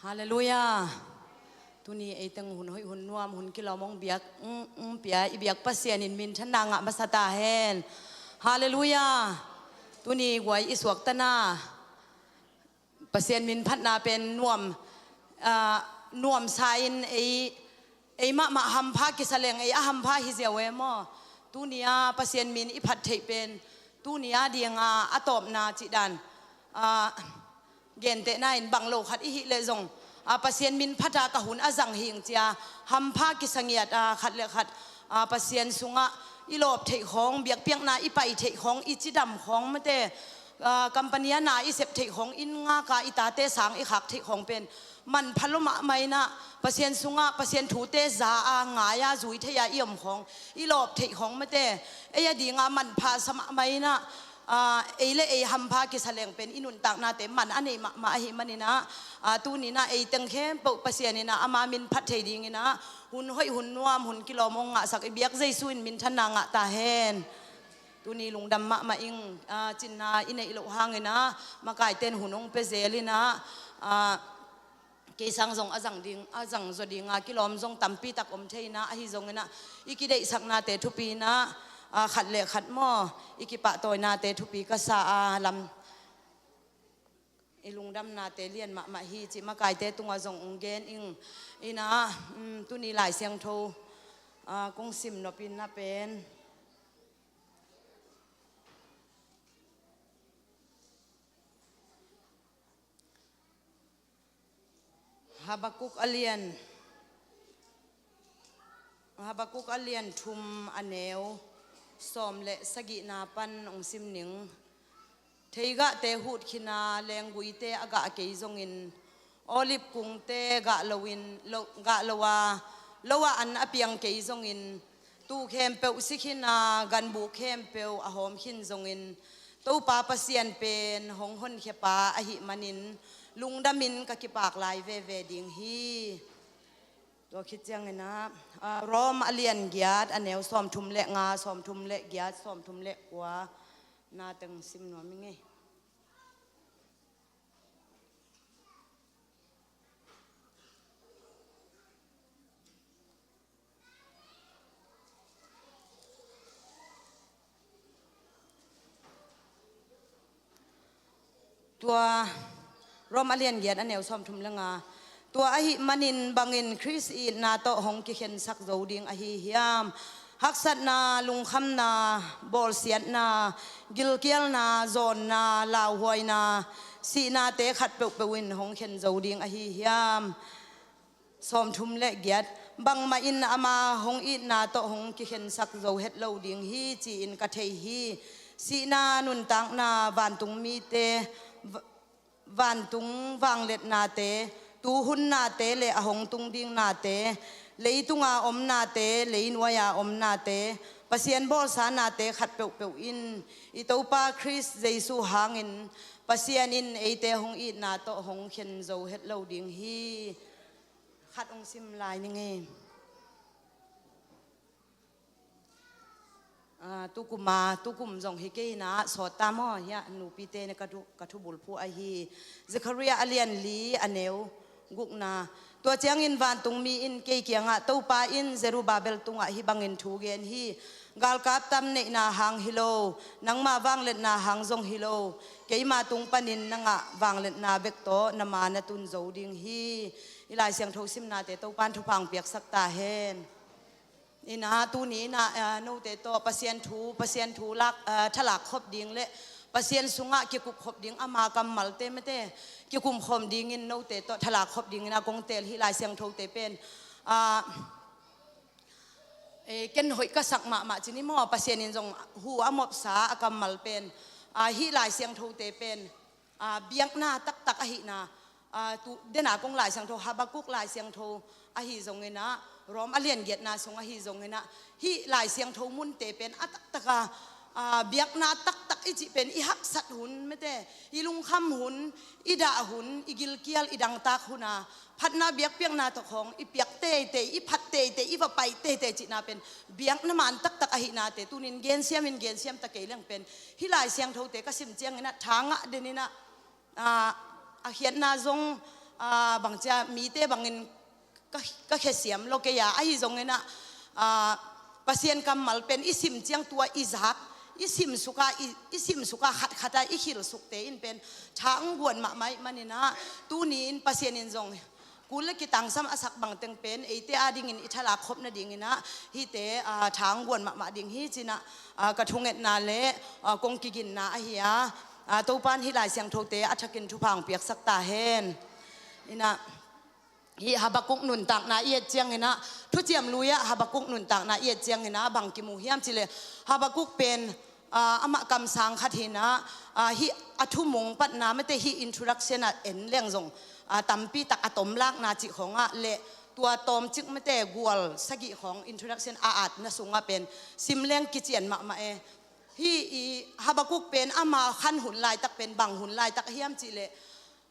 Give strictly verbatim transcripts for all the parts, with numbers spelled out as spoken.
Halleluiah. Tuni ei teng hun hoih, hun nuam, hun kilawm hong biak, hong, hong pia i biak Pasian in minthanna ngah masa ta hen. Halleluiah. Tuni guai i suakta na Pasian min phatna pen nuam, ah, nuamsa in ei, ei mahmah hampha kisa leng ei a hampha hi ziau e maw? Tuni a Pasian min i phat theih pen tuni a dinga a tawpna cih dan, ah, gentehna in bang lo khat i hih leh zong, ah, Pasian min phata ka hun a zang hing cia hampha kisa ngiat, ah, khat le khat, ah, Pasian sungah i lawp theih khawng, biakpiakna i pai theih khawng, i cidam khawng mate, ah, company a na i sep theih khawng, inn ngaka i tate sang i khak theih khawng pen manpha lua mahmah in ah, Pasian sungah Pasian thute za a ngai a zui thei a i om khawng, i lawp theih khawng mate, ei a dinga manpha sa mahmah in ah, ah, ei le ei hampha kisa leng pen i nuntaknate man a nei mahmah ahih manin ah, ah, tuni in ah ei teng khempeuh Pasian in ah ama min phat thei dingin ah hun hoih, hun nuam, hun kilawm hong ngahsak i biak Jesu in minthanna ngah ta hen. Tuni lungdam mahmah ing, ah, cinna i neih loh hangin ah makaite in hun hong pia zel in ah, ah, kei sang zong a zang ding, a zang zaw dinga kilawm zong tampi tak om thei in ah, ahi zongin ah i kideihsaknate thupi in ah, ah, khat le khat maw, i kipahtawinate thupi ka sa a, lam i lungdamnate lian mahmah hi cih makaite tungah zong hong gen ing. In ah, um, tuni Lai Siangtho, ah, kong sim nop in ah pen Habakuk a lian, Habakuk a lian thum, a neu sawm le sagihna pan hong sim ning. Theigahte hut khin a, lengguite a gah kei zongin, olive kungte gah loin, lo, gah lo a, lo ah an a piang kei zongin, tuu khempeuh si khin a, ganbuh khempeuh a hawm khin zongin, Topa Pasian pen hong honkhia pa ahih manin lungdamin ka kipak lai veve ding hi. Tua khit ciangin ah, ah, Rom a lian giat, a neu sawmthum le nga, sawmthum le giat, sawmthum le kua na teng sim nuam ing ei. Tua Rom a lian giat, a neu sawmthum le nga. Tua ahih manin bangin Khrist itna tawh hong kikhensak zo ding ahi hiam? Haksatna, lungkhamna, bawlsiatna, gilkialna, zawnna, lauhuaina, sihnate khat peuhpeuh in hong khen zo ding ahi hiam? Sawmthum le giat. Bangmah in ama hong itna tawh hong kikhensak zo het lo ding hi, ci-in ka thei hi. Sihna, nuntakna, vantungmite, va-, vantung vangliatnate, tuhunnate le a hong tung ding nate, leitunga om nate, leinuai-a om nate, Pasian bawlsa nate khat peuhpeuh in i Topa Khrist Jesu hangin Pasian in eite hong itna tawh hong khen zo het lo ding hi. Khat hong sim lai ning ei. Ah, tukum a, tukum zong hi kei in ah, sawt ta maw, hiah nupite na ka thu, ka thubulphuh ahi. Zekhariah a lian li, a neu gukna. Tua ciangin vantungmi in kei kiangah, Topa in Zerubbabel tungah hih bangin thu gen hi. Galkap tam neihna hang hi lo, nangma vangliatna hang zong hi lo, keima tung panin na ngah vangliatna bek tawh na ma na tun zo ding hi. I Lai Siangtho simnate Topan thupha hong piaksak ta hen. In ah, tuni in ah, ah, note tawh Pasian thu, Pasian thu lak, ah, thalak khop ding le Pasian sungah kikup khop ding ama kammalte mate, kikum khawm dingin note tawh thalak khop dingin ah kong teel hih Lai Siangthote pen, ah, eh, ken hoih ka sak mahmah ci ni maw, Pasian in zong hu a mopsa a kammal pen, ah, hih Lai Siangthote pen, ah, biakna taktak ahihna, ah, tu, dena kong Lai Siangtho, Habakuk Lai Siangtho ahi zongin ah, Rom a lian giatna sung ahi zongin ah, hih Lai Siangtho munte pen a taktaka, ah, biakna taktak i cih pen i haksat hun mate, i lungkham hun, i dah hun, i gilkial, i dangtak huna, phatna biakpiakna tawh khawng i piak teitei, i phat teitei, i va pai teitei cihna pen biakna man taktak ahihnate tunin gensiam in gensiam ta kei leng pen hih Lai Siangthote ka sim ciangin ah tha ngah den in ah, ah, a khiatna zong, ah, bangcia mite bangin ka, ka khia siam lo kei a, ahi zongin ah, ah, Pasian kammal pen i sim ciang tua i zak, i sim suk a, i, i sim suk a khatkhat a i khil sukte in pen tha hong guan mahmah ih manin ah, tuni in Pasian in zong kul le kitangsam a sak bangteng pen eite adingin i thalak khop nadingin ah hihte, ah, tha hong guan mahmah ding hi ci-in ah, ah, ka thungetna le, ah, kong kiginna ahi a, ah, Topa'n hih Lai Siangthote a thakin thupha hong piaksak ta hen. In ah, hih Habakkuk nuntakna i et ciangin ah, Thuciam Lui ah Habakkuk nuntakna i et ciangin ah bang kimu hiam cih leh, Habakkuk pen, ah, amah kamsang khat hi-in ah, ah, hih a thumung patna mate hih introduction ah en leng zong, ah, tampi tak a tomlakna cih khawng ah le tua tawmcik mate gual sagih khawng introduction a atna sungah pen sim leng kician mahmah e. Hih i Habakkuk pen ama khan hun laitak pen bang hun laitak hiam cih leh,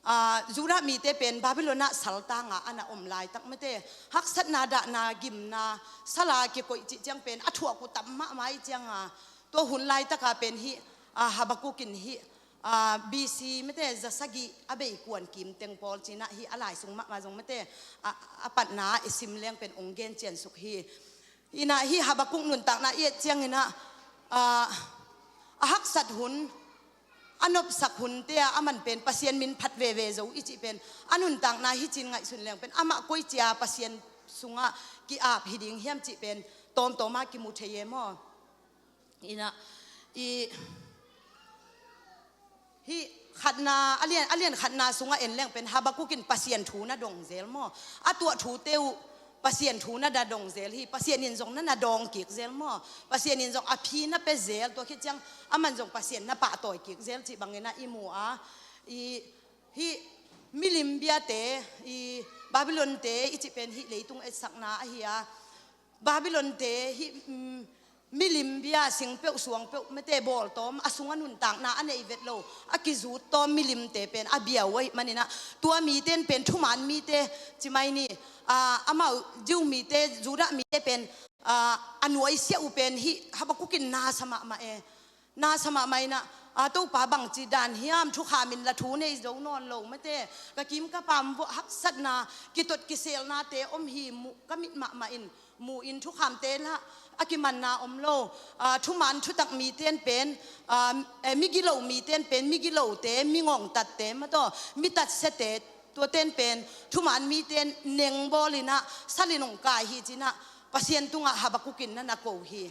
ah, Judah mite pen Babylon ah saltang a a na om laitak mate, haksatna, dahna, gimna, sal a kikoih cih ciang pen a thuak uh tam mahmah ih ciang a, tua hun laitak a pen hih, ah, Habakkuk in hih, ah, B C mate za sagih a bei kuan kim teng pawl ci-in ah hih a lai sung mahmah zong mate, ah, a patna ah i sim leng pen hong gen cian suk hi. In ah hih Habakkuk nuntakna i et ciangin ah, ah, a haksat hun, a nopsak hunte ah aman pen Pasian min phat veve zo i cih pen a nuntakna hi ci-in ngaihsun leng pen amah koici a Pasian sungah ki-ap hi ding hiam cih pen tawmtawm a kimu thei e maw? In ah, i, hih khatna, a lian, a lian khatna sungah en leng pen Habakkuk in Pasian thu na dong zel maw? A tuah thute uh Pasian thu na da dong zel hi. Pasian in zong na na dawng kik zel maw? Pasian in zong a phi na pia zel, tua khit ciang aman zong Pasian na pahtawi kik zel cih bangin ah i mu a, i, hih milim biate, i, Babylon-te i cih pen hih leitung etsakna ahi a, Babylon-te hih, mm, milim bia, sing peuh suang peuh mate bawltawm, a sungah nuntakna a nei vet lo, a kizuttawm milimte pen a bia uh ahih manin ah, tua mite in pen thuman mite ci mai ni, ah, amau Jew mite, Judah mite pen, ah, a nuaisiah uh pen hih Habakkuk in na sa mahmah e. Na sa mahmah in ah, ah, Topa bangci dan hiam, thukham in la thu nei zo nawn lo mate, ka kim ka pam vuah haksatna, kitot kiselnate om hi, mu ka mit mahmah in, mu in thukhamte lah a kimanna om lo, ah, thuman thutak mite in pen, ah, eh, migilo mite in pen, migilote, mingongtatte mataw, mitatsiate, tuate in pen thuman mite in neng bawl in ah sal in hong kai hi ci-in ah Pasian tungah Habakkuk in na na ko hi.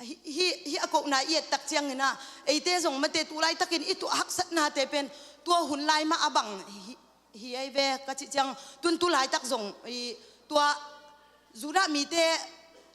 Hih, hih, hih a kohna i et tak ciangin ah, eite zong mate tu laitakin i tuah haksatnate pen tua hun lai mah a bang hi, hi ei ve ka cih ciang, tun tu laitak zong i tua Judah mite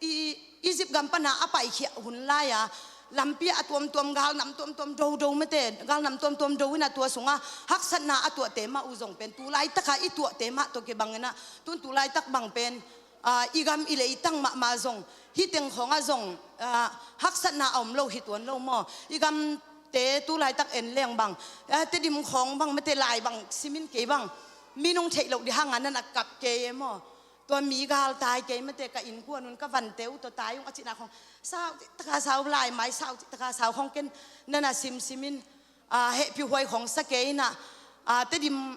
i Egypt gam pana a paikhia hun lai-a, lampi a tuamtuam, gal nam tuamtuam do do mate, gal nam tuamtuam do in ah tua sungah haksatna a tuahte mah uh zong pen tu laitaka i tuahte mah tawh kibangin ah, tun tu laitak bang pen, ah, i gam i leitang mahmah zong, hih teng khawngah zong, ah, haksatna a om lo hi tuan lo maw? I gamte tu laitak en leng bang, ah, Tedim khawng bang mate lai bang simin kei bang, minung theih loh dih hanga na na kap kei e maw? Tua mi gal tai kei mate, ka innkuan un ka vante uh tawh tai ung a cihna khawng, sau cih taka sau, lai mai sau cih taka sau khawng ken na na simsimin, ah, hehpihhuai khawng sa kei in ah, ah, Tedim,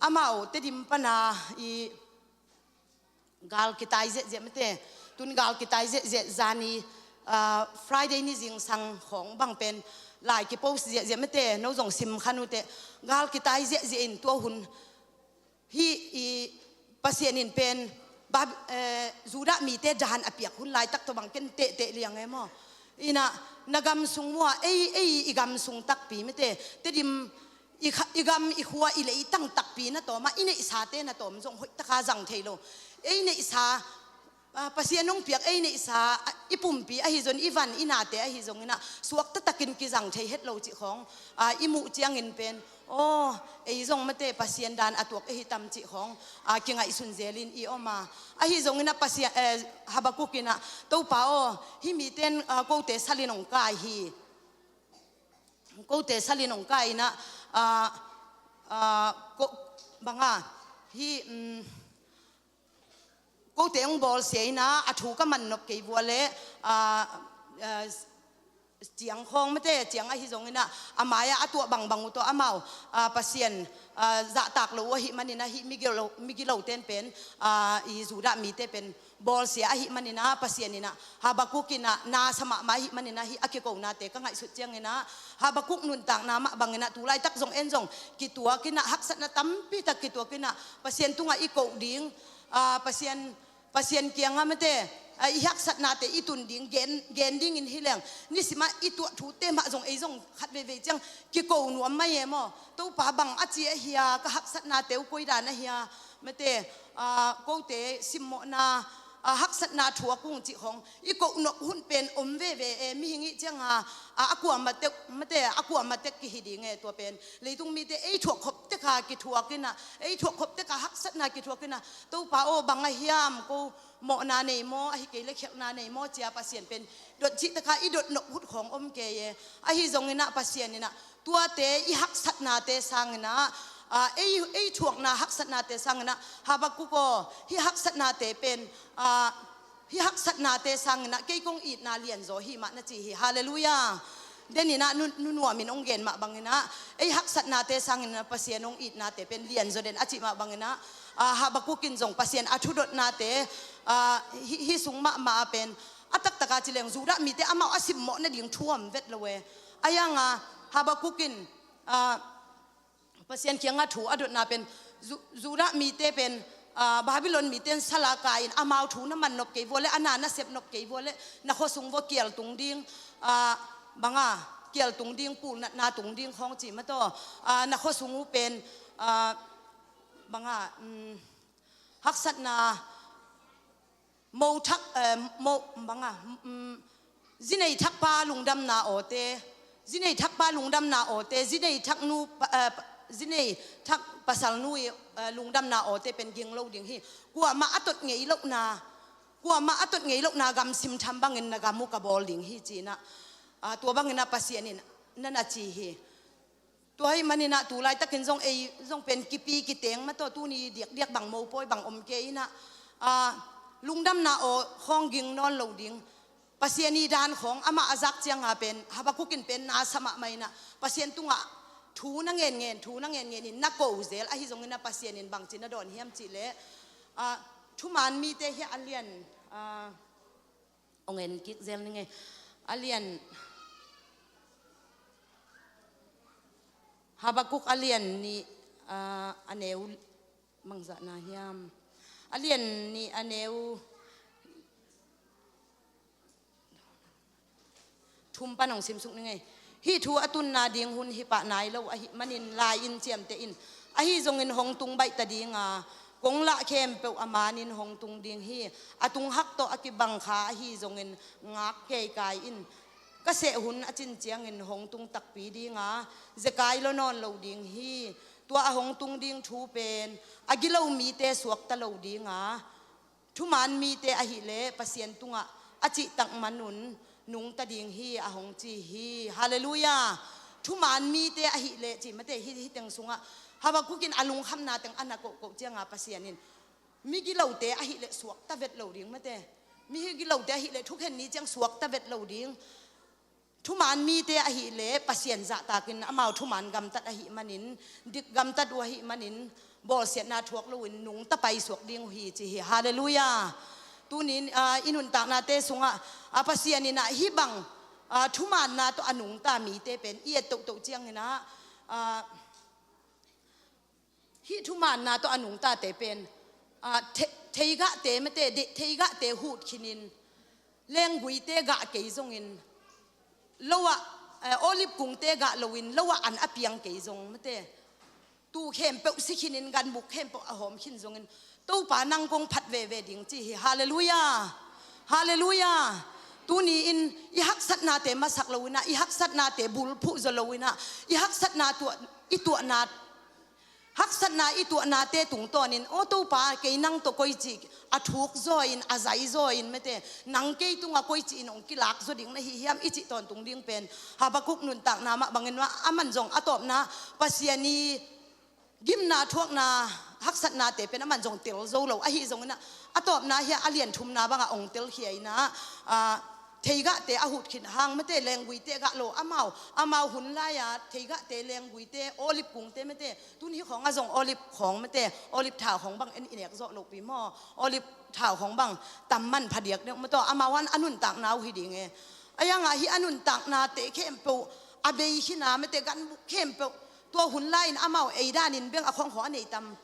amau Tedim pana i gal kitai ziahziah mate. Tun gal kitai ziahziah, zani, ah, Friday ni zingsang khawng bang pen lai kipost ziahziah mate, no zong sim khan uh teh. Gal kitai ziahziah in tua hun hih i Pasian in pen Bab-, eh, Judah mite dan a piak hun laitak tawh bang ken tehteh liang e maw? In ah na gam sung mua, ei, ei i gam sung takpi mate, Tedim i kha-, i gam i khua i leitang takpi na tawm ah, i neihsate na tawm zong hoihtaka zang thei lo. Ei neihsa, ah, Pasian hong piak ei neihsa, ah, i pumpi ahi zong, i van i nate ahi zongin ah suakta takin kizang thei het lo cih khawng, ah, i muh ciangin pen, aw, ei zong mate Pasian dan a tuak ei hi tam cih khawng, ah, kingaihsun zelin i om a. Ahi zongin ah Pasian, eh, Habakkuk in ah, Topa aw, hih mite in, ah, kote sal in hong kai hi. Kote sal in hong kai in ah, ah, ah, ko, banga, hih, um, kote hong bawlsia in ah, a thu ka man nop kei vua leh, ah, ah, ciang khawng mate, ciang ahi zongin ah, a mai-ah a tuah bangbang uh tawh amau, ah, Pasian, ah, zahtak lo uh ahih manin ah, hih migilo, migilote in pen, ah, i Judah mite pen bawlsia ahih manin ah, Pasian in ah, Habakuk in ah, na sa mahmah ahih manin ah, hih a kikonate ka ngaihsut ciangin ah, Habakuk nuntakna mah bangin ah, tu laitak zong en zong kituakin ah, haksatna tampi tak kituakin ah, Pasian tungah i koh ding, ah, Pasian Pasian kiangah mate, ah, i haksatnate i tun ding, gen, gen dingin hi leng. Nisimah i tuah thute mah zong ei zong khat veivei ciang kiko nuam mai e maw. Topa bang a ci ahi a, ka haksatnate uh koi dan ahi a, mate, ah, kote simmawhna, ah, haksatna thuak ung cih khawng i koh nop hun pen om veve e, mihing ih ciang a, ah, a kuamah tek, mate, a kuamah tek kihi ding e tua pen. Leitung mite ei thuak khop tek a kithuak in ah, ei thuak khop tek a haksatna kithuak in ah, Topa aw, bang a hiam, ko mawhna nei maw, ahi kei le khialhna nei maw, ci a Pasian pen dot cih tak a i dot nop hun khawng om kei e. Ahi zongin ah Pasian in ah, tuate i haksatnate sangin ah, ah, ei, ei thuakna haksatnate sangin ah, Habakuk aw, hih haksatnate pen, ah, hih haksatnate sangin ah, kei kong itna lianzaw hi mah na ci hi. Halleluiah. Den in ah nu, nu nuamin hong gen mah bangin ah, ei haksatnate sangin ah Pasian hong itnate pen lianzaw den a cih mah bangin ah, ah, Habakuk in zong Pasian a thudotnate, ah, hih, hih sung mahmah a pen, a taktak a ci leng Judah mite amau a simmawh nading thu om vet lo e. A yang a, Habakuk in, ah, Pasian kiangah thu a dotna pen, Ju, Judah mite pen, ah, Babylon mite in sal a kai in amau thu na man nop kei vua le, a na na sep nop kei vua le, na khuasung vua kial tung ding, ah, bang a, kial tung ding, pulnatna tung ding khawng ci mataw, ah, na khuasung uh pen, ah, bang a, um, haksatna, mo thak, eh, mo, bang a, mm, zi nei thakpa lungdamna awte, zi nei thakpa lungdamna awte, zi nei thak nu, pa, eh, pa, zi nei thak pasal nu i, eh, lungdamna awte pen ging lo ding hi. Kuamah a tot ngei lohna, kuamah a tot ngei lohna gamsim tham bangin na gam uh ka bawl ding hi ci in ah, ah, tua bangin ah Pasian in na na ci hi. Tua ahih manin ah tu laitakin zong ei zong pen kipi kiteng mataw, tuni diakdiak bang mopawi bang om kei in ah, ah, lungdamna aw khawng ging nawn lo ding. Pasian i dan khawng amah a zak ciang a pen, Habakuk in pen na sa mahmah in ah, Pasian tungah thu na ngenngen, thu na ngenngen in na ko zel, ahi zongin ah Pasian in bangci na dawn hiam cih leh, ah, thuman mite hi a lian, ah, ong en kik zel ning e. A lian, Habakuk a lian nih, ah, a neu, mangzahna hiam. A lian nih a neu thum pan hong simsuk ning e. Hih thu a tunna ding hun hi pah nai lo ahih manin lai-in ciamteh in. Ahi zongin hong tung baih ta ding a, kong lah khempeuh a manin hong tung ding hi. A tung hak tawh a kibang kha ahi zongin ngak keikai in. Ka seh hun a cin ciangin hong tung takpi ding a, zekai lo nawn lo ding hi. Tua a hong tung ding thu pen a gilo mite suakta lo ding a, thuman mite ahih leh Pasian tungah a cihtak manun nungta ding hi, a hong ci hi. Halleluiah. Thuman mite ahih leh, ci mate, hih, hih teng sungah Habakuk in a lungkhamna teng a na kohkoh ciang a Pasian in migilote ahih leh suakta vet lo ding mate. Migilote ahih leh thukhen ni ciang suakta vet lo ding. Thuman mite ahih leh Pasian zahtakin amau thuman gamtat ahih manin, dik gamtat uh ahih manin, bawlsiatna thuak loin nungta paisuak ding uh hi, ci hi. Halleluiah. Tunin, ah, i nuntaknate sungah, ah, Pasian in ah hih bang, ah, thumanna tawh a nungta mite pen i et tohtoh ciangin ah, ah, hih thumanna tawh a nungtate pen, ah, the-, theigahte mate, de-, theigahte hut khinin, lengguite gah kei zongin, lo ah, eh, olive kungte gah loin, lo ah an a piang kei zong mate, tu khempeuh si khinin, ganbuk khempeuh a hawm khin zongin, Topa nang kong phat veve ding, ci hi. Halleluiah. Halleluiah. Tuni-in i haksatnate masak loin ah, i haksatnate bulphuh zaw loin ah, i haksatna tuah, i tuahna, haksatna i tuahnate tungtawnin, aw Topa, kei nang tawh koici a thuk zaw in, a zai zaw in mate, nang kei tungah koici in hong kilak zaw ding na hi hiam, i cih tawntung ding pen Habakuk nuntakna mah bangin ah, aman zong a tawpna Pasian i gimna thuakna haksatnate pen aman zong tel zo lo. Ahi zongin ah, a tawpna hi a, a lian thumna bangah hong telkhia in ah, ah, theigahte a hut khin hang mate, lengguite gah lo amau, amau hun lai-a theigahte, lengguite, olive kungte mate, tun hi khawng a zong olive khawng mate, olive thau khawng bang en i nek zawh lohpi maw, olive thau khawng bang tam man phadiak deuh mataw, amau an a nuntakna uh hi ding e. A yangah hi a nuntaknate khempeuh a bei khina mate, ganbuk khempeuh tua hun lai-in amau ei danin beng a khawng khawng a nei tam.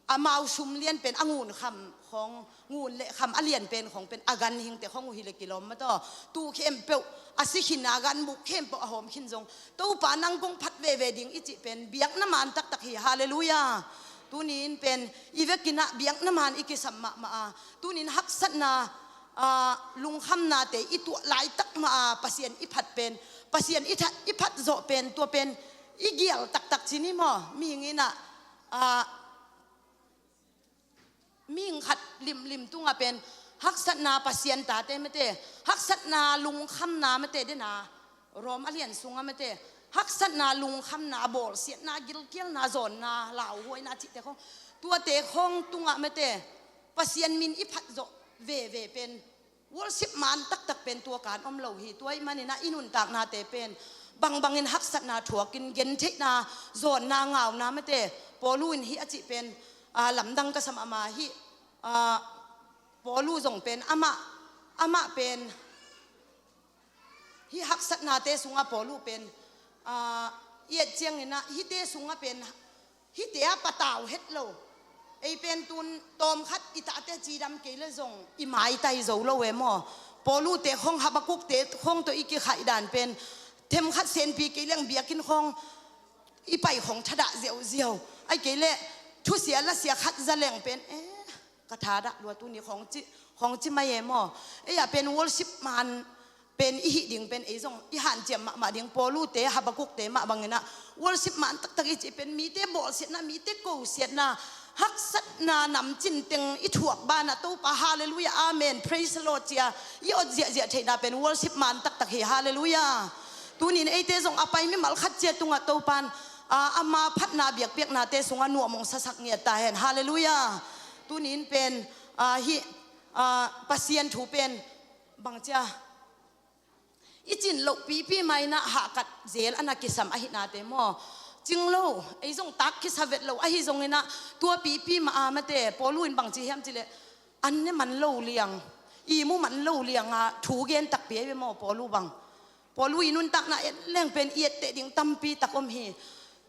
Amau sum lian pen a ngun kham khawng, ngun le kham a lian pen khawng pen a ganhingte khawng uh hi le kilawm mataw. Tu khempeuh a si khin a, ganbuk khempeuh a hawm khin zong, Topa nang kong phat veve ding i cih pen biakna man taktak hi. Halleluiah. Tuni in pen i vekin ah biakna man i kisam mahmah a, tuni in haksatna, ah, lungkhamnate i tuah laitak mah a, Pasian i phat pen, Pasian i that, i phat zawh pen, tua pen i gial taktak ci ni maw? Mihing in ah, ah, mihing khat limlim tungah pen haksatna Pasian tate mate, haksatna lungkhamna mate dena, Rom a lian sungah mate, haksatna lungkhamna, bawlsiatna, gilkialna, zawnna, lauhuaina cihte khawng, tuate khawng tungah mate, Pasian min i phat zawh veve pen, worship man taktak pen tua kan om lo hi. Tua ih manin ah i nuntaknate pen bangbangin haksatna thuakin gentheihna, zawnna, ngauna mate, Paulu in hi a cih pen, ah, lamdang ka sam ama hi. Ah, Paulu zong pen amah, amah pen hi haksatnate sungah Paulu pen, ah, i et ciangin ah hite sungah pen hite a patau het lo. Ei pen tun tawm khat i tate cidam kei le zong i maitai zo lo e maw? Paulute khawng, Habakukte khawng tawh i kikhaih dan pen themkhat senpi kei leng biakinn khawng i pai khawng thadah ziauziau. Ai kei le thusia lasia khat za leng pen, eh, ka thadah lua tuni khawng ci, khawng ci mai e maw? Ei a pen worship man pen i hih ding pen ei zong i hanciam mahmah ding. Paulute, Habakukte mah bangin ah worship man taktak i cih pen mite bawlsiatna, mite kosiatna, haksatna namcin teng i thuak banah Topa, halleluiah, amen, praise the Lord cia i ot ziahziah theihna pen worship man taktak hi. Halleluiah. Tunin eite zong a pai mimal khat cia tungah Topan, ah, ama phatna biakpiaknate sungah nuamong sasak ngiat ta hen. Halleluiah. Tunin pen, ah, hih, ah, Pasian thu pen bang cia i cin loh pipi mah in ah hahkat zel a na kisam ahihnate maw? Cing lo, ei zong tak kisa vet lo ahi zongin ah tua pipi mah a mate, Paulu in bang ci hiam cih leh, an ne man lo liang, i mu man lo liang a thu gen takpi ahi ve maw, Paulu bang. Paulu i nuntakna en leng pen i etteh ding tampi tak om hi.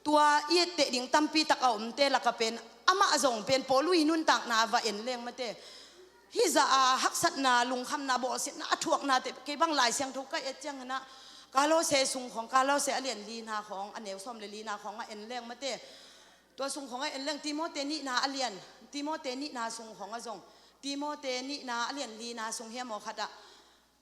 Tua i etteh ding tampi tak a omte lakah pen amah zong pen Paulu i nuntakna va en leng mate, hih zah a haksatna, lungkhamna, bawlsiatna a thuaknate kei bang Lai Siangtho ka et ciangin ah Kolose sung khawng, Kolose a lian lina khawng, a neu sawm le lina khawng a en leng mate, tua sung khawng a en leng Timote nihna a lian, Timote nihna sung khawng a zong, Timote nihna a lian lina sung hiam aw khat ah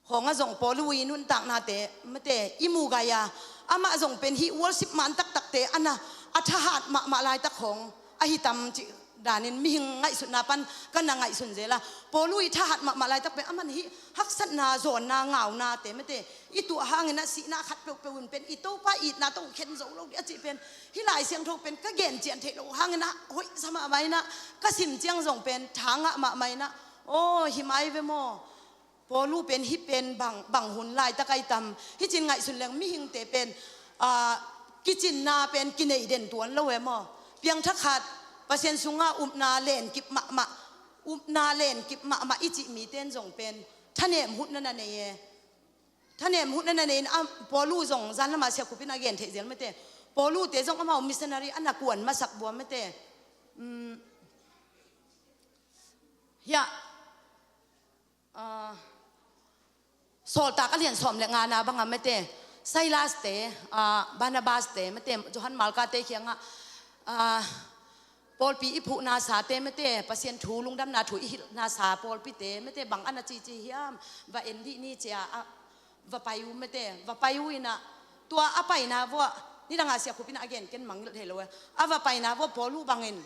khawng a zong Paulu i nuntaknate mate i mu gai a, amah zong pen hih worship man taktakte a na a thahat mahmah laitak khawng ahi tam cih danin mihing ngaihsutna pan ka na ngaihsun zel a, Paulu i thahat mahmah laitak pen aman hih haksatna, zawnna, ngaunate mate i tuah hangin ah sihna khat peuhpeuh in pen i Topa itna tawh khen zo lo dih a cih pen hih Lai Siangtho pen ka gen cian theih loh hangin ah hoih sa mahmah in ah ka sim ciang zong pen tha ngah mahmah in ah, aw, hi mai ve maw? Paulu pen hih pen bang, bang hun laitak ahi tam? Hih cin ngaihsun leng mihingte pen, ah, kicinna pen kinei den tuan lo e maw? Piangthak khat, Pasian sungah upna lenkip mahmah, upna lenkip mahmah i cih mite in zong pen thanem hutna na nei e. Thanem hutna na nei in, ah, Paulu zong zan lamah Sia Khup in a gen theih zel mate, Paulute zong amau missionary a na kuan masak bua mate. Um, hiah, ah, Sawltak a lian sawm le ngana banga mate, Silas te, ah, Barnabas te mate, Johan Marka te kiangah, ah, pawlpi i phuhna sate mate, Pasian thu, lungdamna thu i hilhna sa pawlpite mate, bang a na cici hiam, va en dih ni cia a va pai uh mate, va pai uh in ah, tua a paina vuah, nidangah Sia Khup in a gen ken mangngilh thei lo e. A va paina vuah Paulu bangin,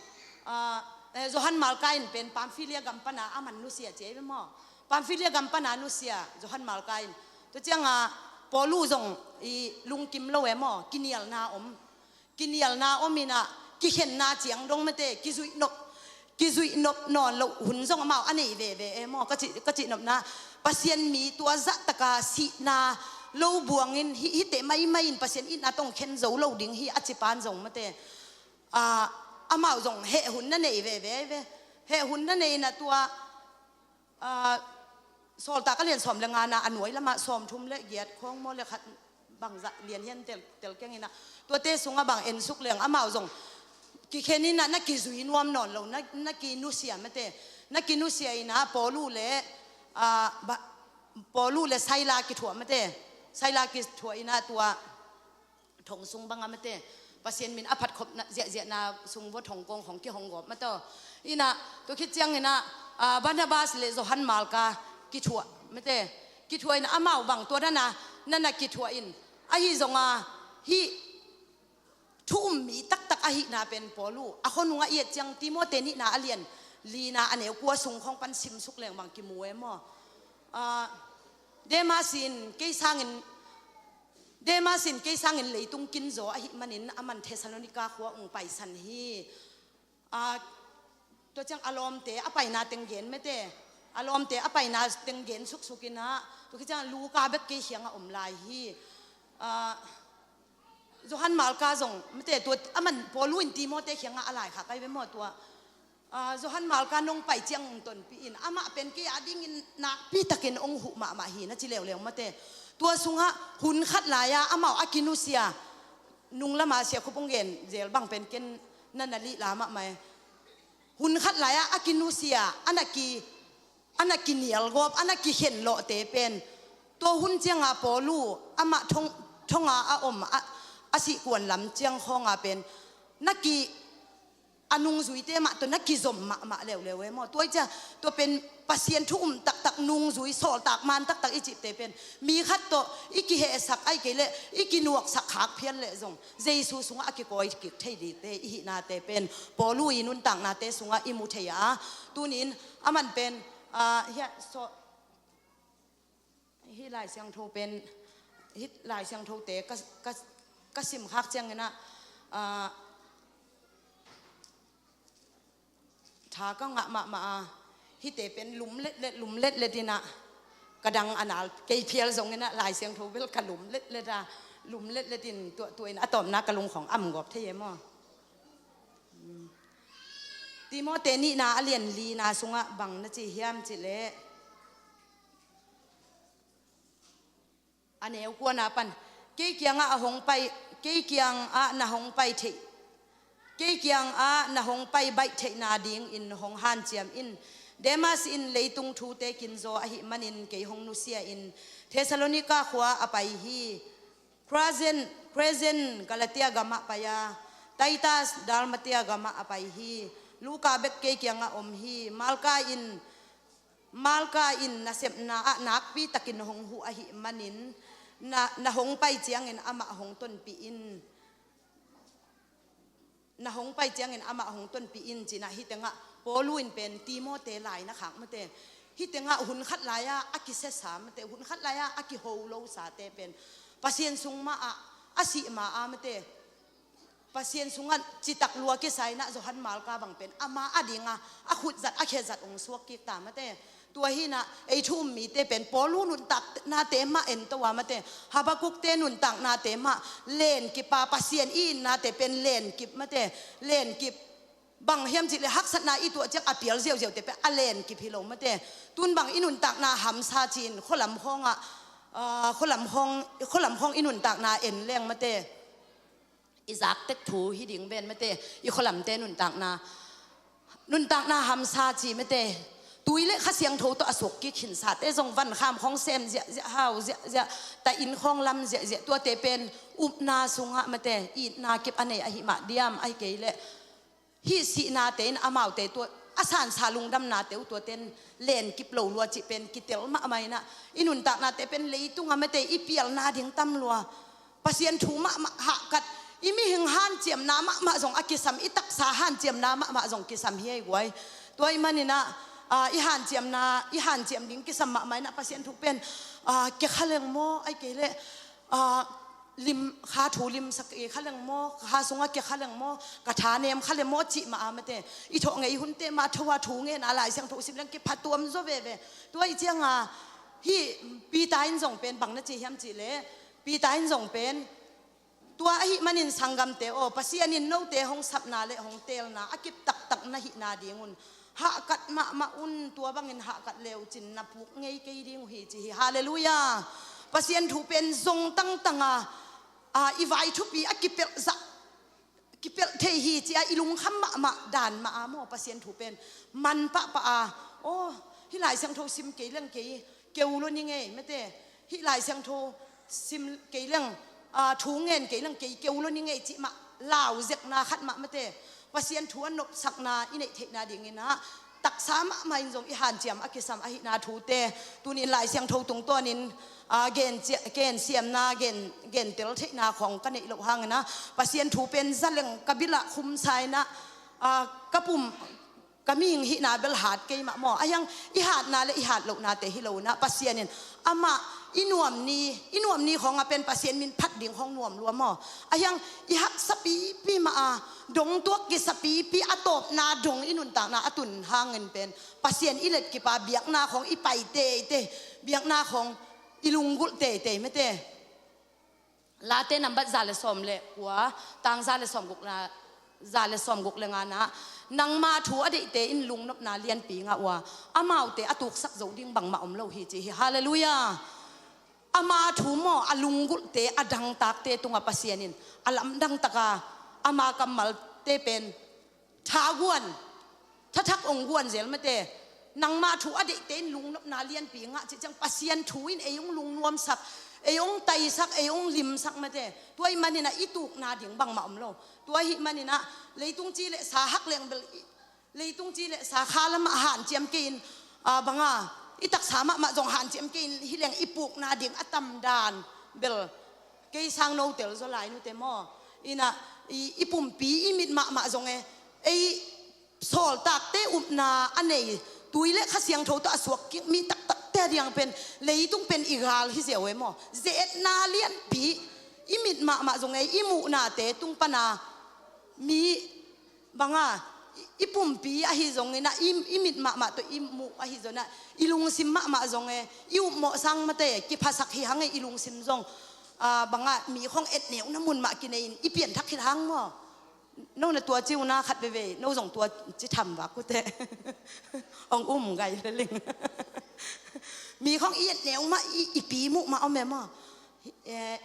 ah, eh, Johan Marka in pen Pamfilia gam pana a man nusia ci ei ve maw? Pamfilia gam pana nusia Johan Marka in. Tua ciangah Paulu zong i lungkim lo e maw? Kinialna om. Kinialna om in ah, kikhenna ciang dong mate, kizuih nop, kizuih nop nawn loh hun zong amau a nei veve e maw. Ka cih, ka cih nopna, Pasian mi tua zahtaka sihna lo buangin, hih, hihte maimai in Pasian itna tawh hong khen zo lo ding hi a ci pan zong mate, ah, amau zong heh hun na nei veve ve. Heh hun na nei na tua, ah, Sawltak a lian sawm le ngana a nuai lamah sawmthum le giat khawng maw le khat bangzah lian hian tel, tel keng inah, tuate sungah bang ensuk leng amau zong kikhen inah na kizui nuam nawn lo, na, na kinusia mate, na kinusia inah Paulu le, ah, ba, Paulu le Saila kithuah mate, Saila kithuah inah tua thong sung bangah mate, Pasian min a phatkhopna ziahziahna sung vua thong kong hong kihong gawp mate. Inah tua khit ciang inah, ah, Barnabas le Johan Marka kithuah mate, kithuah inah amau bang tua dana, nana kithuah in, ahi zonga hih thu um mi taktak ahihna pen Paulu a khonungah i et ciang Timote nihna a lian lina a neu kua sung khawng pan simsuk leng bang kimu e maw. Ah, Demas in kei sangin, Demas in kei sangin leitung kinzaw ahih manin aman Thessalonika khua ung paisan hi. Ah, tua ciang a lawmte a paina teng gen mate, a lawmte a paina teng gen suksuk inah, tua khit ciang Luka bek kei khiangah om lai hi. Ah, Johan Marka zong mate, tua aman Paulu in Timote khiangah a laikhak ai ve maw tua. Ah, Johan Marka nong pai ciang ung tonpih in, amah pen kei a dingin nakpi takin ong huh mahmah hi na ci leuleu mate. Tua sungah hun khat lai-a amau a kinusia, nung lama Sia Khup ong gen zel bang pen ken na na lih la mahmah e. Hun khat lai-a a kinusia, a na ki, a na kinial gawp, a na kikhen lawhte pen, tua hun cianga Paulu amah thong, thonga a om a, a sihkuan lam ciang khawnga pen na ki, a nungzuite mah tawh na kizom mahmah leuleu e maw. Tua i cia, tua pen Pasian thu um taktak, nungzui sawltak man taktak i cihte pen mi khat tawh i kihehsak ai kei leh i kinuaksak khak phial leh zong Jesu sungah a kikawi kik thei dingte i hihnate pen Paulu i nuntaknate sungah i mu thei a. Tunin aman pen, ah, hiah saw, hih Lai Siangtho pen, hih Lai Siangthote ka, ka, ka simkhak cianginah, ah, tha ka ngah mahmah a, hihte pen lum letlet, lum letlet inah ka dang a nal kei phial zonginah Lai Siangtho bel ka lum letlet a, lum letlet in tua, tua in a tawpna ka lungkhong am gawp thei e maw. Timote nihna a lian lina sungah bang na ci hiam cih leh, a neu kuana pan, kei kiangah a hong pai, kei kiangah na hong pai theih, kei kiangah na hong pai baih theihna dingin hong hanciam in. Demas in leitung thute kinzaw ahih manin kei hong nusia in Thessalonika khua a pai hi. Crescens, Crescens Galatia gamah pai a, Titus Dalmatia gamah a pai hi. Luka bek kei kiangah om hi. Marka in, Marka in nasepna ah nakpi takin hong huh ahih manin, na, na hong pai ciangin amah hong tonpih in. Na hong pai ciangin amah hong tonpih in cinah hih tengah Paulu in pen Timote lai na khak mate. Hih tengah hun khat lai-ah a kisesa mate, hun khat lai-ah a kiho losate pen Pasian sung mah ah a sih ma a mate. Pasian sungah citak lua kisa inah Johan Marka bang pen ama a dinga a khutzat a khezat hong suak kik ta mate. Tua hinah ei thu um mite pen Paulu nuntaknate mah en to a mate. Habakukte nuntaknate mah lenkip a, Pasian i itnate pen lenkip mate. Lenkip bang hiam cih leh haksatna i tuah ciang a pial ziauziaute pen a lenkip hi lo mate. Tun bang i nuntakna hamsa ci-in khualam khawngah, ah, khualam khawng, khualam khawng i nuntakna en leng mate. I zak tek thu hi ding ven mate, i khualamte nuntakna, nuntakna hamsa ci mate. Tui le Kha Siangtho tawh a suak kik khinsate zong van kham khawng sem ziahziah, hau ziahziah, ta inn khawng lam ziahziah, tuate pen upna sungah mate, itna kip a nei ahi mah diam, ahi kei leh hih sihnate in amaute tua a sansa lungdamnate uh tuaten lenkip lo lua cih pen kitel mahmah inah, i nuntaknate pen leitungah mate i pialna ding tam lua. Pasian thu mahmah hahkat, i mihing hanciamna mahmah zong a kisam, i taksa hanciamna mahmah zong kisam hi ei guai. Tua i maninah, ah, i hanciamna, i hanciam ding kisam mahmah inah Pasian thu pen, ah, kia kha leng maw, ahi kei leh, ah, lim, kha thu limsak i kha leng maw, kha sungah kia kha leng maw, ka tha nem kha leng maw cih mah a mate. I thawh ngei hunte mah tho a thu ngen a Lai Siangtho sim leng kiphatuam zaw veve. Tua i cianga hih Peter in zong pen bang na ci hiam cih leh, Peter in zong pen tua ahih manin sanggamte aw, Pasian in note hong sapna le hong teelna a kip taktak na hih nadingun hahkat mahmah un, tua bangin hahkat le uh cin na puk ngei kei ding uh hi ci hi. Halleluiah. Pasian thu pen zong tangtanga, a, i vai thupi a kipelh zah, kipelh thei hi ci a i lungkham mahmah dan mah a maw, Pasian thu pen man pahpah a, aw, hih Lai Siangtho sim kei leng kei keu lo ni ngei mate, hih Lai Siangtho sim kei leng, a, thu ngen kei leng kei keu lo ni ngei cih mah lau zekna khat mah mate. Pasian thu a nopsakna i neih theihna dingin ah taksa mahmah in zong i hanciam a kisam ahihna thute tunin Lai Siangtho tungtawnin, a, gen cia-, gen siamna, gen, gentel theihna khawng ka neih loh hangin ah Pasian thu pen zaleng ka bilah khumsa in ah, a, ka pum ka mihing hihna bel hat kei mah maw. A hiang i hatna le i hat lohnate hi lo in ah Pasian in amah i nuam ni, i nuam ni khawngah pen Pasian min phat ding khawng nuam lua maw. A hiang i haksa pipi mah a, dongtuak kisa pipi a tawpna dong i nuntakna a tun hangin pen Pasian i letkip a biakna khawng i pai teitei, biakna khawng i lunggulh teitei mate. Late nambat za le sawm le kua, tang za le sawm guk la, za le sawm guk le nga na, nangma thu a deihte in lungnopna lianpi ngah uh a, amaute a tuksak zo ding bangmah om lo hi ci hi. Halleluiah. Ama thu maw, a lunggulhte, a dangtakte tungah Pasian in a lamdang taka ama kammalte pen thaguan, thathak ong guan zel mate. Nangma thu a deihte in lungnopna lianpi ngah cih ciang Pasian thu in ei ong lungnuamsak, ei ong taisak, ei ong limsak mate. Tua ahih manin ah i tukna ding bangmah om lo. Tua ahih manin ah leitung ci le sa hak leng bel i, leitung ci le sa kha lamah hanciam kei in, a, banga i taksa mahmah zong hanciam kei in hi leng i pukna ding a tamdan bel kei sang no tel zaw lai nute maw. In ah i, i pumpi i mit mahmah zong e, ei sawltakte upna a nei, tui le Kha Siangtho tawh a suak kik mi taktakte a diang pen leitung pen i gal hi ziau e maw. Ze-etna lianpi, i mit mahmah zong e, i muhnate tung pana mi banga i, i pumpi ahi zongin ah, i, i mit mahmah tawh i muh ahi zongin ah, i lungsim mahmah zong e, i upmawh sang mate, kiphasak hi hang e, i lungsim zong, a, banga mi khawng etneuna mun mah kinei in i pianthak khit hang maw. No na tua ci uh na khat veve, no zong tua ci tham vak uh teh. Ong um gai le ling. Mi khawng i etneu mah, i, i pi muh mah om e maw. Eh,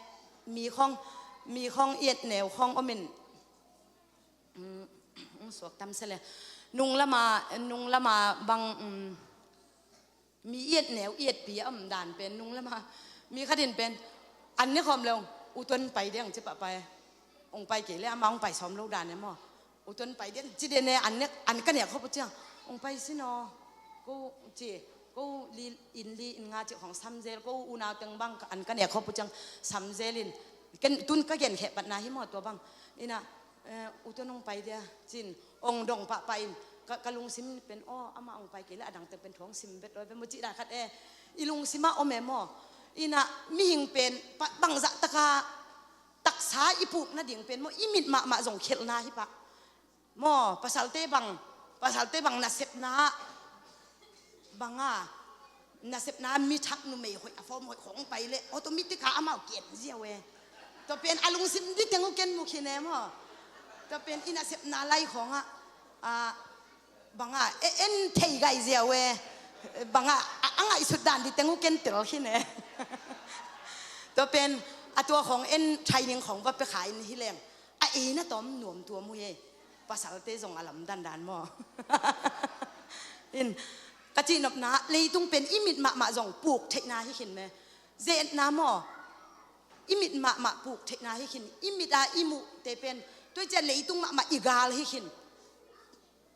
mi khawng, mi khawng i etneu khawng om in. Mm, ong suak tam se le. Nung lama, nung lama bang, mm, mi i etneu, i etpi a om dan pen nung lama. Mi khat in pen an ne khawm le ong, u Tuan pai ding ci pah pai. Ong pai kei le ama ong pai sawm lo dan e maw. U Tuan pai ding ci den e, an ne, an ka nek khop uh ciang. Ong pai sin aw. Ko ci, ko li in, li in nga ci khawng sam zel, ko unau teng bang an ka nek khop uh ciang sam zel in. Ken tun ka gen kheh patna hi maw tua bang. In ah, eh, u Tuan ong pai dia, cin, ong dong pahpah in, ka, ka lungsim pen, aw, ama ong pai kei le a dangte pen thu ong sim vet lo pen mu cih dan khat e, i lungsim ah om e maw. In ah mihing pen, pa, bangzah taka taksa i puk nading pen maw, i mit mahmah zong khelhna hi pah. Maw, pasalte bang, pasalte bang nasepna banga, nasepna mi thak numei hoih a fawm hoih khawng pai le automatic a amau kian ziau e. Tua pen a lungsim di teng uh ken mu khin e maw. Tua pen i nasepna lai khawngah, a, banga, e, en thei gai ziau e. Banga, a, a ngaihsut dan di teng uh ken tel khin e. Tua pen a tua khawng en training khawng va pia kha in hi leng a ei na tawm nuam tuam uh hi. Pasalte zong a lamdan dan maw. In, ka cihnopna, leitung pen i mit mahmah zong puk theihna hi khin me. Ze-etna maw, i mit mahmah puk theihna hi khin. I mit a i muhte pen, tua i ciah leitung mahmah i gal hi khin.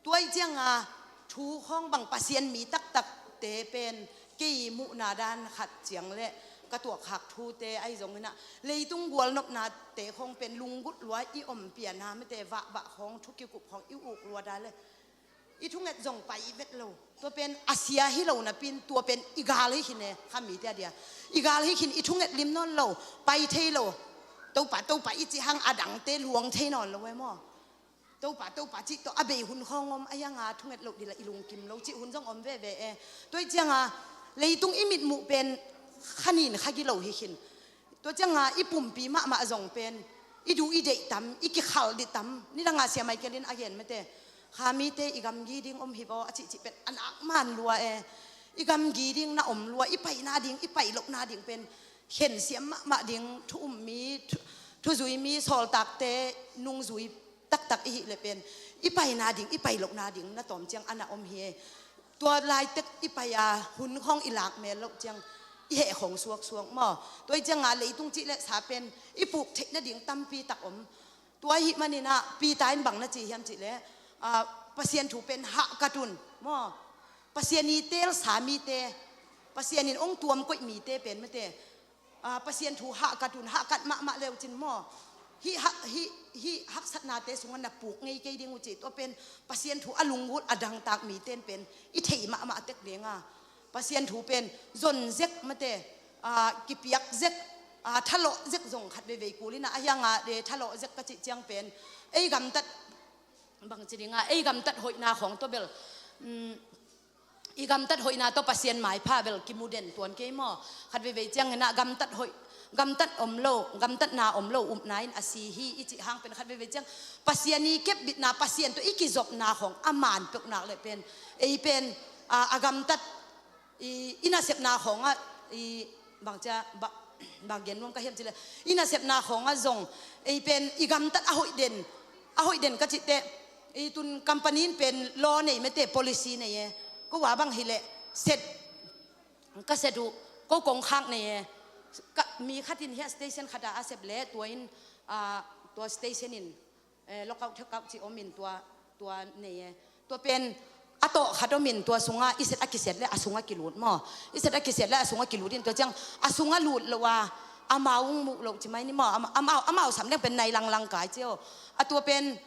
Tua i cianga thu khawng bang Pasian mi taktakte pen kei muhna dan khat ciang le ka tuakkhak thute ahi zongin ah, leitung gualnopnate khawng pen lunggulh lua i om piana mate, vahvah khawng, thu kikup khawng i uk lua da le i thunget zong pai vet lo. Tua pen a sia hi lo napi in tua pen i gal hi khin e, kha mite a dia. I gal hi khin, i thunget lim nawn lo, pai thei lo. Topa, Topa i cih hang a dangte luang thei nawn lo e maw. Topa, Topa cih tawh a bei hun khawng om, a hianga thunget loh dila i lungkim lo cih hun zong om veve e. Tua ih cianga leitung i mitmuh pen khanin khagi lo hi khin. Tua cianga i pumpi mahmah zong pen i du i deih tam, i kikhal dih tam. Nidanga Sia Michael in a gen mate, kha mite i gamgi ding om hi vaw a cihcih pen a nak man lua e. I gamgi ding na om lua, i paina ding, i pai lohna ding pen khensiam mahmah ding, thu um mi, thu, thuzui mi, sawltakte nungzui taktak i hih le pen i paina ding, i pai lohna ding na tawm ciang a na om hi e. Tua laitek i pai a hun khawng i lak mel loh ciang i heh khawng suaksuak maw. Tua ih cianga leitung cih le sa pen i puk theih nading tampi tak om. Tua ahih maninah Peter in bang na ci hiam cih le, ah, Pasian thu pen hahkat un maw. Pasian i teelsa mite, Pasian in ong tuam koih mite pen mate, ah, Pasian thu hahkat un, hahkat mahmah leucin maw. Hih, ha, hih, hih haksatnate sungah na puk ngei kei ding uh cih tua pen Pasian thu a lunggulh a dangtak mite in pen i thei mahmah tek dinga. Pasian thu pen zon zek mate, ah, kipiak zek, ah, thalawh zek zong khat veivei kul inah a hianga, eh, thalawh zek ka cih ciang pen ei gamtat bangci dinga, ei gamtat hoihna khawng tua bel, um, i gamtat hoihna tawh Pasian maipha bel kimu den tuan kei maw. Khat veivei cianginah gamtat hoih, gamtat om lo, gamtatna om lo upna in a si hi i cih hang pen khat veivei ciang Pasian i kepbitna, Pasian tawh i kizopna khawng a man peuhnak le pen ei pen, ah, a gamtat i, i nasepna khawngah i bangcia, ba, bang gen nuam ka hiam cih le, i nasepna khawngah zong ei pen i gamtat a hoih den, a hoih den ka cih teh, i tun company in pen law nei mate, policy nei e. Ko a bang hi le set, ka set uh, ko kongkhak nei e. Ka, mi khat in hiah station khat ah a sep le tua in, ah, tua station in, eh, lockout thekauh cih om in tua, tua nei e. Tua pen a tawh khat om in tua sungah i set a kiset le a sungah kilut maw. I set a kiset le a sungah kilut in tua ciang a sungah lut lo a, amau ung muh lo ci mai ni maw. Ama, amau, amau sam leng pen nai langlang kai cio. A tua pen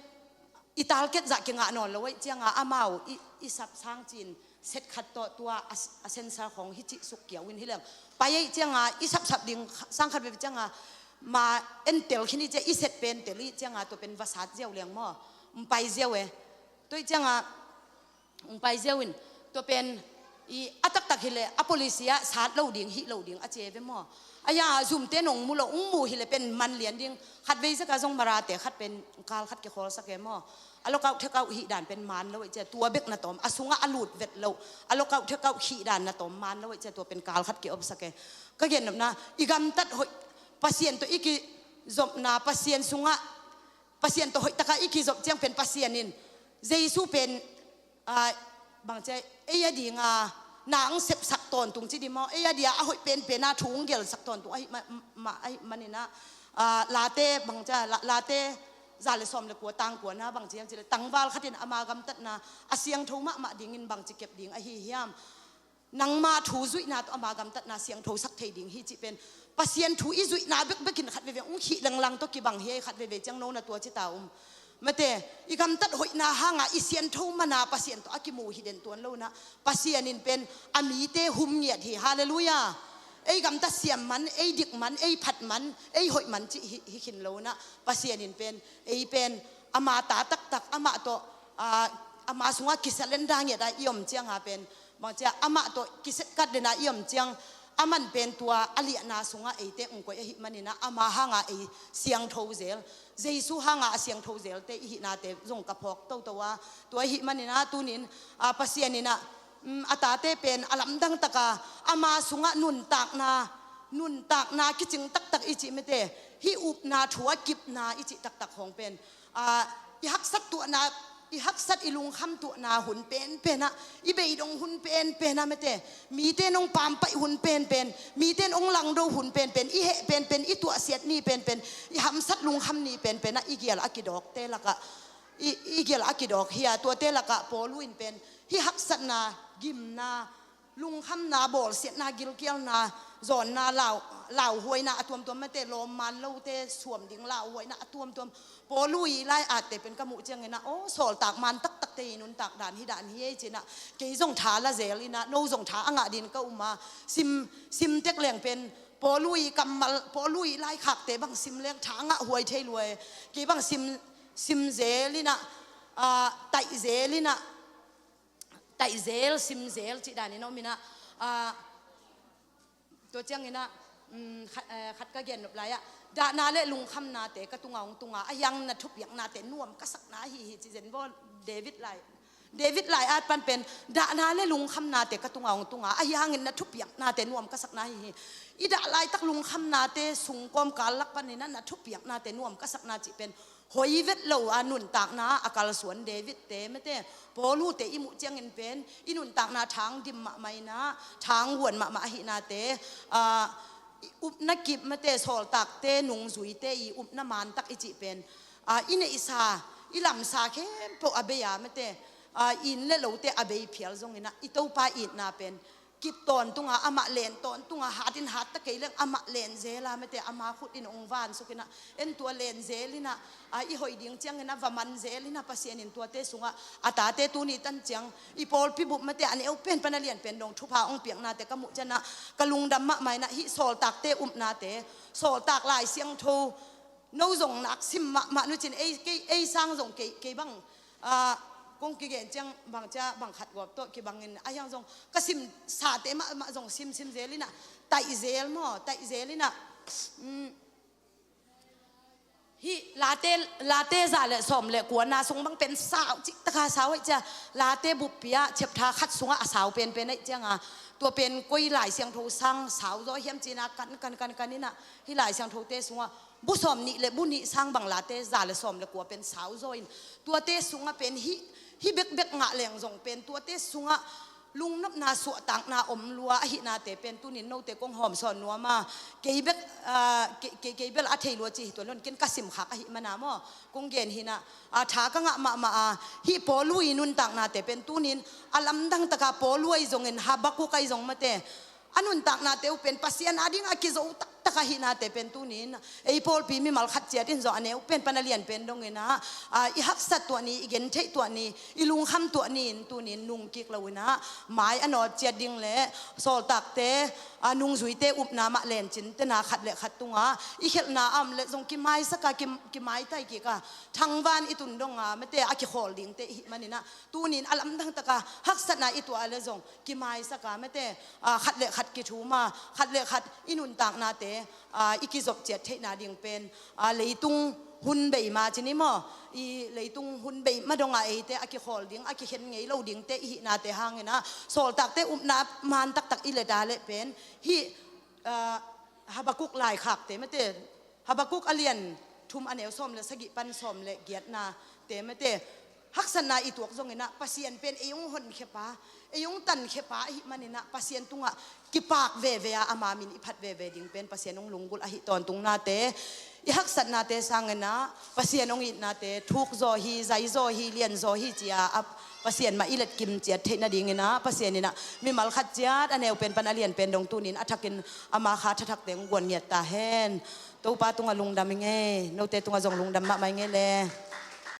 i target zah kingah nawn lo aih cianga amau i, i sap sang cin set khat tawh tua a, a sensor khawng hi cih suk kiau in hi leng pai aih cianga i sapsap ding sang khat veve cianga ma en tel khin i cia i set pen tel i cianga tua pen va sat ziau leng maw. Pai ziau e. Tua i cianga pai ziau in tua pen i a taktak hi le a policy ah sat lo ding, hih lo ding a ci e ve maw. A ia zumte nong mu lo, ung mu hi le pen man lian ding. Khat vei zaka zong marate khat pen kal khat kikhawlsak e maw. A lockout thekauh hih dan pen man lo aih cia tua bek na tawm, a sungah a lut vet lo. A lockout thekauh hih dan na tawm man lo aih cia tua pen kal khat kiopsak e. Ka gennopna, i gamtat hoih, Pasian tawh i kizopna, Pasian sungah, Pasian tawh hoih takah i kizop ciang pen Pasian in Jesu pen, ah, bangcia, ei a dinga na ang sepsak tawntung ci di maw, ei a dia a hoih penpena thu ung gelsak tawntung ahi ma, ma, ahi maninah, ah, Late bangcia, La, Late za le sawm le kua tang kuana bangcia hiam ci le tangval khatin ama gamtatna a siangtho mahmah dingin bangci kep ding ahi hiam. Nangma thu zuihna tawh ama gamtatna siangtho sak thei ding hi cih pen Pasian thu i zuihna bekbekin khat veve ung khih lenglang tawh kibang hi. Khat veve ciang nona tua cita um mate, i gamtat hoihna hanga i siangtho mana Pasian tawh a kimu hi den tuan lonah Pasian in pen a mite hum ngiat hi. Halleluiah. Ei gamtat siam man, ei dik man, ei phat man, ei hoih man cih hi, hi khin lonah Pasian in pen ei pen ama ta taktak, amah tawh, ah, ama sungah kisalenda ngiat a i om cianga pen bangcia amah tawh kisetkat dena i om ciang, aman pen tua a liahna sungah eite ung koih ahi manina ama hanga ei siangtho zel, Jesu hanga a siangtho zelte i hihnate zong ka phawk toto a. Tua ahi manina tunin, ah, Pasian inah, um, a tate pen a lamdang taka ama sungah nuntakna, nuntakna kicing taktak i cih mate, hih upna thu a kipna i cih taktak hong pen, ah, i haksat tuahna, i haksat i lungkham tuahna hun penpenah, i beidong hun penpenah mate, mite nong pampaih hun penpen, mite nong langdo hun penpen, i heh penpen, i tuahsiat ni penpen, i hamsat lungkham ni penpenah i gial a kidawkte lakah, i, i gial a kidawk hi a, tuate lakah Paulu in pen hih haksatna, gimna, lungkhamna, bawlsiatna, gilkialna, zawnna, lau, lauhuaina a tuamtuam mate, lawmman lote suam ding lauhuaina a tuamtuam. Paulu i lai atte pen ka muh ciangina, aw, sawltak man taktakte i nuntak dan hi dan hi ei cina, kei zong tha la zel ina, no zong tha a ngah din ka uma, sim, sim tek leng pen, Paulu i kammal, Paulu i laikhakte bang sim leng tha ngah huai thei lua e. Kei bang sim, sim zel inah, ah, taih zel inah, taih zel, sim zel cih danin om inah, ah, tua cianginah, um, khat, eh, khat ka gen nop lai-ah, dahna le lungkhamnate ka tunga hong tunga, ahi hangin na thupiaknate nuam ka sakna ahi hi, ci zen bawl David lai. David lai-at pan pen, dahna le lungkhamnate ka tunga hong tunga, ahi hangin na thupiaknate nuam ka sakna ahi hi. I dah laitak lungkhamnate sung kawmkal lak paninah na thupiaknate nuam ka sakna cih pen, hoi vet lo a nuntakna a kalsuan Davidte mate, Paulute i muh ciangin pen, i nuntakna thang dim mahmah inah, thang huan mahmah ahihnate, ah, i upna kip mate, sawltakte, nungzuite i upna mantak i cih pen, ah, i neihsa, i lamsa khempeuh a bei a mate, ah, inn le lote a bei phial zonginah, i Topa itna pen, kip tawntunga, amah len tawntunga, hatin hat ta kei leng amah len zela mate, ama khut in hong vansuk inah, en tua len zel inah, a, i hoih ding cianginah va man zel inah, Pasian in tuate sungah a tate tuni tan ciang, i pawlpi bup mate, a neu pen pan a lian pen dong thupha hong piaknate ka muh cianah, ka lungdam mahmah inah, hih sawltakte upnate, sawltak Lai Siangtho, no zong nak sim mahmah nucin, ei, kei, ei sang zong kei, kei bang, ah, kong kigen ciang bang cia bang khat guap tawh kibangin, ahi hang zong ka sim sate mahmah zong sim, sim zel inah, taih zel maw, taih zel inah, um, hih Late, Late za le sawm le kuana sung bang pen sau cik taka sau aih cia, Late buppi ah chapter khat sungah a sau penpen aih cianga, tua pen koi Lai Siangtho sang sau zaw hiam cina kan, kan, kan, kan inah, hih Lai Siangthote sungah bu sawm nih le bu nih sang bang Late za le sawm le kua pen sau zaw in, tuate sungah pen hih, hih bekbek ngah leng zong pen tuate sungah lungnopna suahtakna om lua ahihnate pen tunin note kong hawmsawn nuam a, kei bek, ah, kei, kei, kei bel a thei lua ci hi tuan lon ken ka simkhak ahi mana maw, kong gen hinah, ah, tha ka ngah mahmah a, hih Paulu i nuntaknate pen tunin a lamdang taka Paulu ahi zongin Habakuk ahi zong mate, a nuntaknate uh pen Pasian a ding a kizo taktak ahihnate pen tunin, ei pawlpi mimal khat ciat in zong a neu pen pan a lian pen donginah, ah, i haksat tuah ni, i gentheih tuah ni, i lungkham tuah ni in tunin nungkik lo inah, mai a nawt ciat ding le sawltakte, ah, nungzuite upna mah lencin tena khat le khat tunga i khelhna a om le zong kimaisaka, ki, kimaitai kika, thangvan i tun donga mate a kikhawl dingte i hih maninah, tunin a lamdang taka haksatna i tuah le zong kimaisaka mate, ah, khat le khat kithuma, khat le khat i nuntaknate, ah, i kizop ciat theihna ding pen, ah, leitung hun bei ma cini maw, i leitung hun bei ma donga eite a kikhawl ding, a kikhen ngei lo dingte i hihnate hanginah, sawltakte upna man taktak i leta leh pen, hih, ah, Habakuk laikhakte mate, Habakuk a lian thum a neu sawm le sagih pan sawm le giatnate mate, haksatna i tuak zonginah Pasian pen ei hong honkhia pa, ei hong tankhia pa ahi maninah Pasian tungah kipak veve a ama min i phat veve ding pen Pasian hong lunggulh ahi tawntungnate, i haksatnate sanginah Pasian hong itnate thukzaw hi, zaizaw hi, lianzaw hi cia a Pasian mah i letkim ciat theih nadinginah Pasian inah mimal khat ciat a neu pen pan a lian pen dong tunin a thakin ama kha thathakte hong guan ngiat ta hen. Topa tungah lungdam i ngei, note tungah zong lungdam mahmah i ngei le.